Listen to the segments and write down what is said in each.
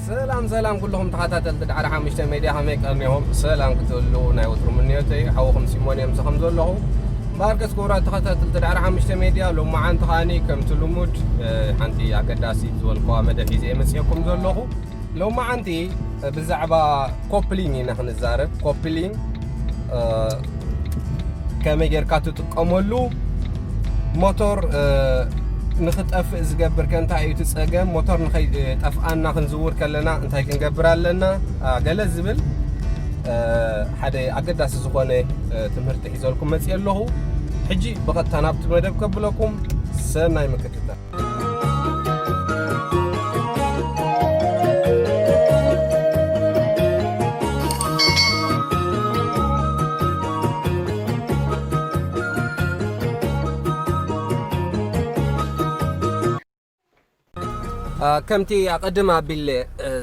ሰላም ሰላም ኩልኹም ተኸታተልቲ ዳዕረ ሓሙሽተ ሜድያ፣ ከመይ ቀኒኹም? ሰላም ክትህልዉ ናይ ወትሩ ምንዮተይ። ሓውኹም ሲሞን እየ፣ ምሳኹም ዘለኹ። እምበኣርከስ ክቡራት ተኸታተልቲ ዳዕረ ሓሙሽተ ሜድያ፣ ሎማዓንቲ ከኣኒ ከምቲ ልሙድ፣ እ፣ ሓንቲ ኣገዳሲት ዝበልኩዋ መደብ ሒዘ እየ መፅየኩም ዘለኹ። ሎማዓንቲ፣ እ፣ ብዛዕባ ኮፕሊን ኢና ክንዛረብ። ኮፕሊን፣ እ፣ ከመይ ጌርካ ትጥቀመሉ፣ ሞቶር፣ እ፣ ንኽጠፍእ ዝገብር ከ እንታይ እዩ እቲ ጸገም? ሞቶር ንኸይጠፍኣና ክንዝውር ከለና እንታይ ክንገብር ኣለና? አ፣ ገለ ዝብል፣ እ፣ ሓደ ኣገዳሲ ዝኾነ፣ እ፣ ትምህርቲ ሒዘልኩም መጽእ ኣለኹ። ሕጂ ብቐጥታ ናብቲ መደብ ከብለኩም፣ ሰናይ ምክትታል። አ፣ ከምቲ ኣቐድም ኣቢለ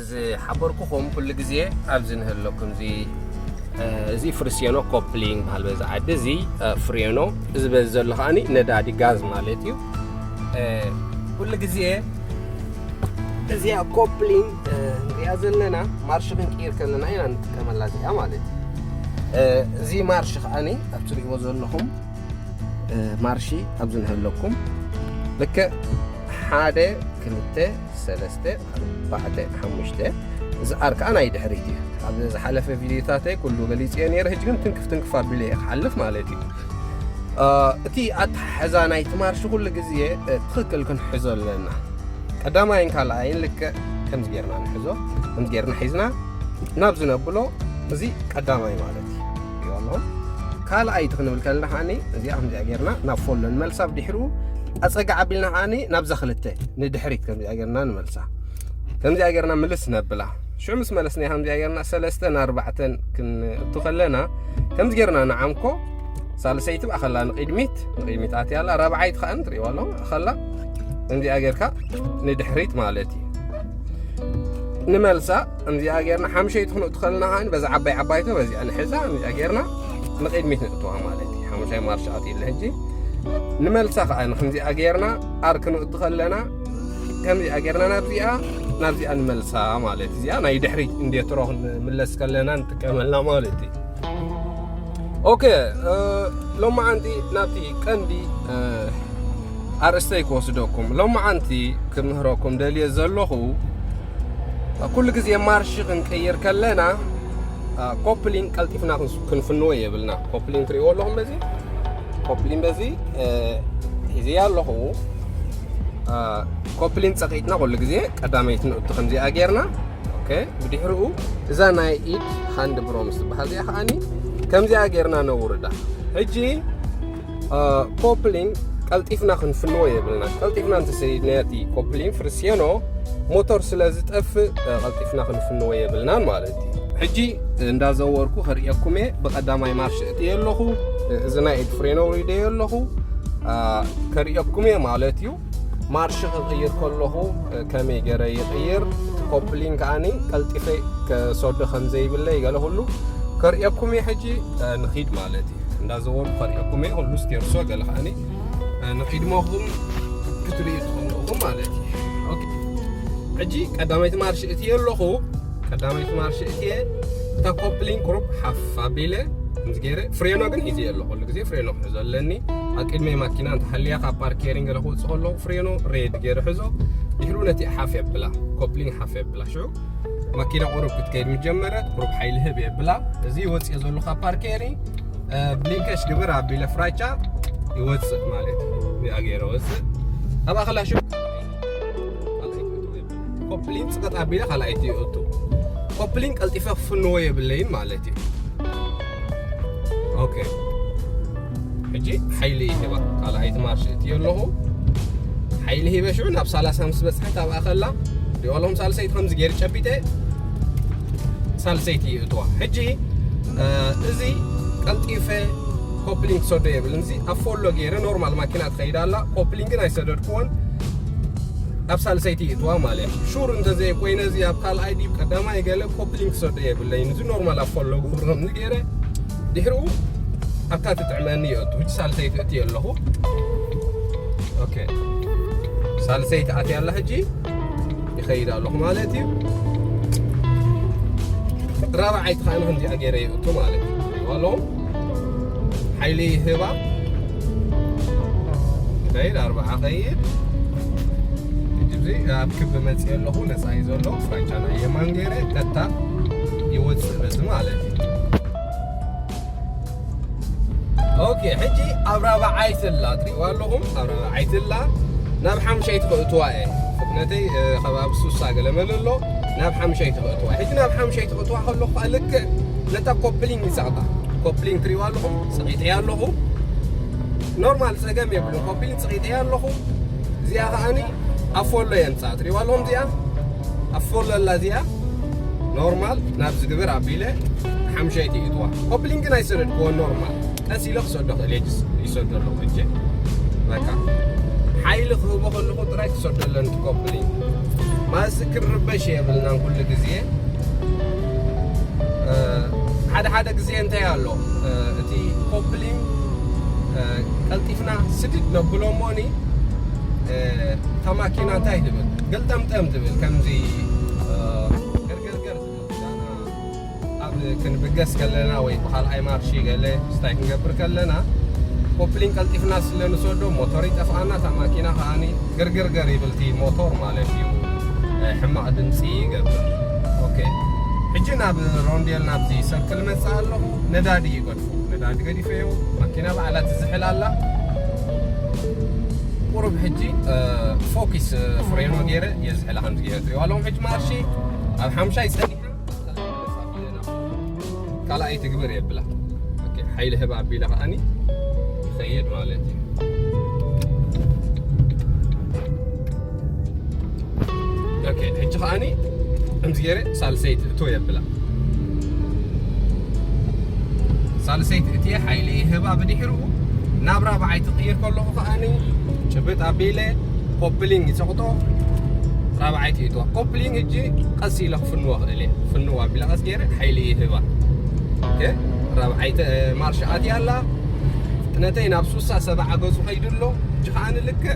ዝሓበርኩኹም፣ ኩሉ ግዜ ኣብዚ ንህለኩም እዚ፣ እ፣ እዚ ፍርሴኖ ኮፕሊንግ በሃል በዚ ዓዲ፣ እዚ፣ እ፣ ፍሬኖ፣ እዚ በዚ ዘሎ ከኣኒ ነዳዲ ጋዝ ማለት እዩ። እ፣ ኩሉ ግዜ እዚኣ ኮፕሊንግ፣ እ፣ ንሪኣ ዘለና ማርሽ ክንቅይር ከለና ኢና ንጥቀመላ እዚኣ ማለት እዩ። እ፣ እዚ ማርሽ ከኣኒ ኣብ ትሪእዎ ዘለኹም፣ እ፣ ማርሺ ኣብዚ ንህለኩም ልክዕ ሓደ፣ ክልተ፣ ሰለስተ፣ ኣርባዕተ፣ ሓሙሽተ፣ እዚ ኣር ከኣ ናይ ድሕሪት እዩ። ኣብ ዝሓለፈ ቪድዮታተይ ኩሉ ገሊጸዮ ነይረ፣ ሕጂ ግን ትንክፍ ትንክፍ ኣቢለ እየ ክሓልፍ ማለት እዩ። እ፣ እቲ ኣተሓሕዛ ናይቲ ማርሺ ኩሉ ግዜ፣ እ፣ ትኽክል ክንሕዞ ኣለና። ቀዳማይን ካልኣይን ልክዕ ከምዚ ጌርና ንሕዞ። ከምዚ ጌርና ሒዝና ናብዚ ነብሎ፣ እዚ ቀዳማይ ማለት እዩ። ይዋሎ። ካልኣይቲ ክንብል ከለና ከኣኒ እዚኣ ከምዚኣ ጌርና ናብ ፎሎ ንመልሳ፣ ብድሕሪኡ ኣጸጋዕ ኣቢልና ከኣኒ ናብዛ ክልተ ንድሕሪት ከምዚኣ ጌርና ንመልሳ። ከምዚኣ ጌርና ምልስ ነብላ። ሽዑ ምስ መለስና ከምዚኣ ጌርና ሰለስተን ኣርባዕተን ክንእቱ ከለና ከምዚ ጌርና ንዓምኮ። ሳልሰይቲ ብኣኸላ ንቕድሚት፣ ንቕድሚት ኣትያ ኣላ። ራብዓይቲ ከኣ ንትሪእዋ ኣለኹም፣ ኣኸላ እንዚኣ ጌርካ ንድሕሪት ማለት እዩ። ንመልሳ እንዚኣ ጌርና፣ ሓምሸይቲ ክንእቱ ከለና ከኣ በዛ ዓባይ ዓባይቶ በዚኣ ንሕዛ፣ እንዚኣ ጌርና ንቕድሚት ንእትዋ ማለት እዩ። ሓሙሻይ ማርሽ ኣትዩለ። ሕጂ ንመልሳ ከኣ ንክምዚኣ ጌርና ኣር ክንእቱ ከለና ከምዚኣ ጌርና ናብዚኣ፣ ናብዚኣ ንመልሳ ማለት እዚኣ ናይ ድሕሪት እንዴትሮ ክንምለስ ከለና ንጥቀመላ ማለት እዩ። ኦኬ፣ እ፣ ሎማዓንቲ ናብቲ ቀንዲ፣ እ፣ ኣርእስተይ ክወስደኩም። ሎማዓንቲ ክምህረኩም ደልየ ዘለኹ፣ ኩሉ ግዜ ማርሽ ክንቀይር ከለና፣ እ፣ ኮፕሊን ቀልጢፍና ክንስ-፣ ክንፍንዎ የብልና። ኮፕሊን ትሪእዎ ኣለኹም በዚ? ኮፕሊን በዚ፣ እ፣ ሒዘያ ኣለኹ። እ፣ ኮፕሊን ጸቒጥና ኩሉ ግዜ ቀዳመይቲ ንእቱ ከምዚኣ ጌርና። ኦኬ፣ ብድሕሪኡ እዛ ናይ ኢድ ሃንድ ብሮምስ ትበሃል እዚኣ ከኣኒ ከምዚኣ ጌርና ነውርዳ። ሕጂ፣ እ፣ ኮፕሊን ቀልጢፍና ክንፍንዎ የብልና። ቀልጢፍና እንተሰይድናዮ እቲ ኮፕሊን ፍርሴኖ ሞቶር ስለ ዝጠፍእ፣ እ፣ ቀልጢፍና ክንፍንዎ የብልናን ማለት እዩ። ሕጂ እንዳዘወርኩ ከርእየኩም እየ። ብቐዳማይ ማርሽ እትየ ኣለኹ። እ፣ እዚ ናይ ኢድ ፍሬኖ ውሪደዮ ኣለኹ። እ፣ ከርእየኩም እየ ማለት እዩ። ማርሽ ክቕይር ከለኹ፣ እ፣ ከመይ ገይረ ይቕይር፣ ኮፕሊን ከኣኒ ቀልጢፈ ከሰዶ ከም ዘይብለይ ገለ ኩሉ ከርእየኩም እየ። ሕጂ፣ እ፣ ንኺድ ማለት እዩ። እንዳዘወርኩ ከርእየኩም እየ። ኩሉ ስቴርሶ ገለ ከኣኒ፣ እ፣ ንኺድሞኹም ክትርእዩ ትኽእሉ ኢኹም ማለት እዩ። ኦኬ። ሕጂ ቀዳመይቲ ማርሽ እትየ ኣለኹ። ቀዳመይቲ ማርሽ እትየ፣ እታ ኮፕሊን ቁሩብ ሓፍ ኣቢለ ከምዚ ገይረ፣ ፍሬኖ ግን ሒዘ ኣለኹ። ኩሉ ግዜ ፍሬኖ ክሕዞ ኣለኒ። ኣብ ቅድመይ ማኪና እንተሃልያ ካብ ፓርኬሪንግ ገለ ክወፅእ ከለኹ ፍሬኖ ሬድ ገይረ ሕዞ። ድሕሩ ነቲ ሓፍ የብላ፣ ኮፕሊን ሓፍ የብላ። ሽዑ ማኪና ቁሩብ ክትከይድ ምስ ጀመረት፣ ቁሩብ ሓይሊ ህብ የብላ። እዚ ወፅየ ዘለኹ ካብ ፓርኬሪንግ፣ እ፣ ብሊንከሽ ግብር ኣቢለ ፍራቻ ይወፅእ ማለት እዩ። እዚኣ ገይረ ወፅእ። ኣብ ኣኸላ ሽዑ ኮፕሊን ጽቐጥ ኣቢለ ካልኣይቲ ይእቱ። ኮፕሊን ቀልጢፈ ክፍንዎ የብለይን ማለት እዩ። ኦኬ። ሕጂ ሓይሊ ይህባ። ካልኣይቲ ማርሽ እትዮ ኣለኹ። ሓይሊ ሂበ ሽዑ ናብ ሰላሳ ምስ በጽሐት ኣብኣ ከላ፣ ዲኦሎም ሳልሰይቲ ከምዚ ገይር ጨቢጠ፣ ሳልሰይቲ ይእትዋ። ሕጂ፣ እ፣ እዚ ቀልጢፈ ኮፕሊን ክሰዶ የብልን። እዚ ኣብ ፎሎ ገይረ ኖርማል ማኪና ትኸይድ ኣላ። ኮፕሊን ግን ኣይሰደድክዎን። ኣብ ሳልሰይቲ ይእትዋ ማለት እዩ። ሹር እንተዘይኮይነ እዚ ኣብ ካልኣይ ዲብ ቀዳማይ ገለ ኮፕሊን ክሰዶ የብለይን። እዚ ኖርማል ኣብ ፎሎ ግብር ከምዚ ገይረ ድሕሪኡ ኣብታ ትጥዕመኒ ይእቱ። ሕጂ ሳልሰይቲ እትየ ኣለኹ። ኦኬ። ሳልሰይቲ ኣትያ ኣላ ሕጂ ይኸይድ ኣለኹ ማለት እዩ። ራብዓይቲ ከዓ ንክንዚኣ ገይረ ይእቱ ማለት እዩ። ኣለኹም ሓይሊ ይህባ። ከይድ ኣርባዓ ከይድ። ሕጂ ኣብዚ ኣብ ክቢ መፅእ ኣለኹ። ነፃ እዩ ዘሎ። ፍራቻ ናይ የማን ገይረ ቀጥታ ይወፅእ በዚ ማለት እዩ። ኦኬ፣ ሕጂ ኣብ ራብዓይቲ ኣላ ትሪእዋ ኣለኹም። ኣብ ራብዓይቲ ኣላ ናብ ሓምሸይቲ ክእትዋ እየ። ፍጥነተይ ከባቢ ሱሳ ገለመለ ኣሎ። ናብ ሓምሸይቲ ክእትዋ። ሕጂ ናብ ሓምሸይቲ ክእትዋ ከለኹ ከዓ ልክዕ ነታ ኮፕሊንግ ይፀቕጣ። ኮፕሊንግ ትሪእዋ ኣለኹም። ፀቒጠያ ኣለኹ። ኖርማል፣ ፀገም የብሉን። ኮፕሊንግ ፀቒጠያ ኣለኹ። እዚኣ ከዓኒ ኣብ ፎሎ የምፃ ትሪእዋ ኣለኹም። እዚኣ ኣብ ፎሎ ኣላ። እዚኣ ኖርማል ናብዚ ግብር ኣቢለ ሓምሸይቲ ይእትዋ። ኮፕሊንግ ግን ኣይሰደድክዎ። ኖርማል ቀስ ኢለ ክሰዶ ክእል እየ። ጅስ ይሰዶ ኣለኹ እጀ። በቃ ሓይሊ ክህቦ ከለኹ ጥራይ ክሰዶ ኣለኒ እቲ ኮፕሊንግ። ማስ ክርበሽ የብልናን ኩሉ ግዜ። ሓደ ሓደ ግዜ እንታይ ኣሎ፣ እቲ ኮፕሊንግ ቀልጢፍና ስድድ ነብሎ እሞኒ፣ እታ ማኪና እንታይ ትብል፣ ገልጠምጠም ትብል። ከምዚ ገርገርገር ትብል። ዳና ኣብ ክንብገስ ከለና ወይ ብካልኣይ ማርሺ ገለ ስታይ ክንገብር ከለና ኮፕሊን ቀልጢፍና ስለ ንሰዶ ሞቶር ይጠፍኣና። እታ ማኪና ከዓኒ ግርግርግር ይብል እቲ ሞቶር ማለት እዩ። ሕማቕ ድምፂ ይገብር። ኦኬ፣ ሕጂ ናብ ሮንዴል ናብዚ ሰርክል መፅእ ኣለኹ። ነዳዲ ይገድፎ። ነዳዲ ገዲፈዮ። ማኪና ባዕላ ትዝሕል ኣላ። ቁሩብ ሕጂ ፎኪስ ፍሬኖ ገይረ የዝሕላ። ከምዚ ገይረ ትሪእዋ ኣለኹም። ሕጂ ማርሺ ኣብ ሓምሻይ ፀኒሓ ካልኣይ ትግበር የብላ። ኦኬ፣ ሓይሊ ህባ ኣቢለ ከዓኒ ይኸይድ ማለት እዩ። ኦኬ፣ ሕጂ ከዓኒ ከምዚ ገይረ ሳልሰይቲ እቶ የብላ። ሳልሰይቲ እትየ ሓይሊ ይህባ። ብድሕሪኡ ናብ ራብዓይ ትቕይር ከለኹ ከዓኒ ጭብጥ ኣቢለ ኮፕሊንግ ይፀቕጦ። ራብዓይቲ እትዋ ኮፕሊንግ እጂ ቀስ ኢለ ክፍንዎ ክእል እየ። ፍንዎ ኣቢለ ቀስ ገይረ ሓይሊ ይህባ። ኦኬ፣ ራብዓይቲ ማርሽ ኣትያ ኣላ። ፍጥነተይ ናብ ሱሳ ሰብዓ ገጹ ከይዱ ኣሎ። እጂ ከዓኒ ልክዕ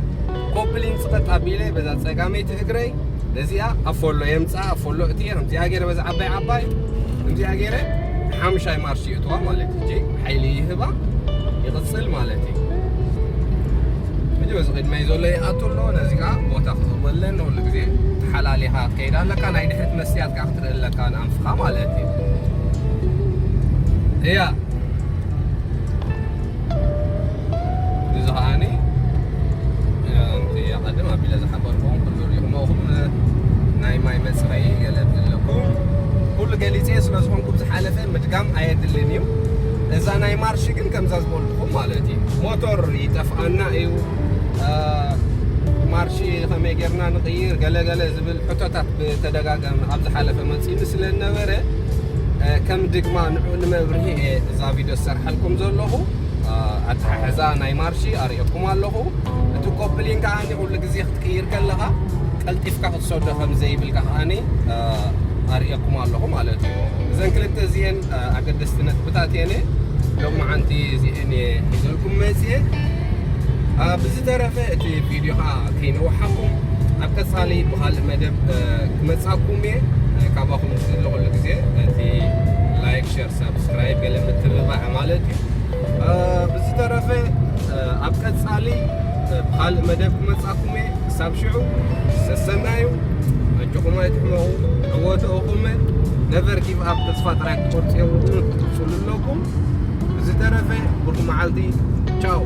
ኮፕሊንግ ጽቐጥ ኣቢለ በዛ ጸጋመይቲ እግረይ ነዚኣ ኣፎሎ የምጽኣ፣ ኣፎሎ እትየ፣ ከምዚኣ ገይረ በዛ ዓባይ ዓባይ፣ ከምዚኣ ገይረ ሓምሻይ ማርሽ ይእትዋ ማለት እዩ። እጂ ሓይሊ ይህባ፣ ይቕጽል ማለት እዩ። እጂ በዚ ቅድመይ ዘሎ ይኣቱ ኣሎ፣ ነዚ ከኣ ቦታ ክህቦ ኣለኒ። ኩሉ ግዜ ተሓላሊኻ ክትከይድ ኣለካ፣ ናይ ድሕሪት መስትያት ከኣ ክትርኢ ኣለካ ንኣንፍኻ ማለት እዩ። እያ። እዚ ከዓኒ፣ እ፣ እቲ ኣቐድም ኣቢለ ዝሓበርኩም ኩሉ ሪኢኹሞ ኢኹም፣ እ፣ ናይ ማይ መጽረዪ ገለ ኣለኩም። ኩሉ ገሊጸ ስለ ዝኾንኩም ዝሓለፈ ምድጋም ኣየድልን እዩ። እዛ ናይ ማርሽ ግን ከምዛ ዝበልኩኹም ማለት እዩ። ሞቶር ይጠፍኣና እዩ። እ፣ ማርሽ ከመይ ጌርና ንቕይር ገለ ገለ ዝብል ሕቶታት ብተደጋጋሚ ኣብ ዝሓለፈ መጺኡ ስለ ዝነበረ፣ እ፣ ከም ድግማ ንዑ ንመብርሂ እየ እዛ ቪድዮ ዝሰርሓልኩም ዘለኹ። እ፣ ኣተሓሕዛ ናይ ማርሺ ኣርእየኩም ኣለኹ። እቲ ኮፕሊን ከዓኒ ኩሉ ግዜ ክትቅይር ከለኻ ቀልጢፍካ ክትሰዶ ከም ዘይብልካ ከዓኒ፣ እ፣ ኣርእየኩም ኣለኹ ማለት እዩ። እዘን ክልተ እዚአን፣ እ፣ ኣገደስቲ ነጥብታት እየን። ሎማዓንቲ እዚአን እየ ሒዘልኩም መፅየ። እ፣ ብዝተረፈ እቲ ቪድዮ ከዓ ከይነውሓኩም ኣብ ቀፃሊ ብካልእ መደብ፣ እ፣ ክመፃኩም እየ። እ፣ ካባኹም ዝድለ ኩሉ ግዜ እቲ ላይክ፣ ሸር፣ ሳብስክራይብ ገለ ምትብባዕ ማለት እዩ። እ፣ ብዝተረፈ፣ እ፣ ኣብ ቀፃሊ፣ እ፣ ብካልእ መደብ ክመፃኩም እየ። ክሳብ ሽዑ ሰሰናዩ፣ ኣጆኹም ኣይትሕመቑ፣ ዕወትኡኹም፣ ነቨር ጊቭ ኣፕ፣ ተስፋ ጥራይ ክትቆርጹ የብልኩምን፣ ክትቅጽሉ ኣለኩም። ብዝተረፈ ብሩኽ መዓልቲ። ቻው።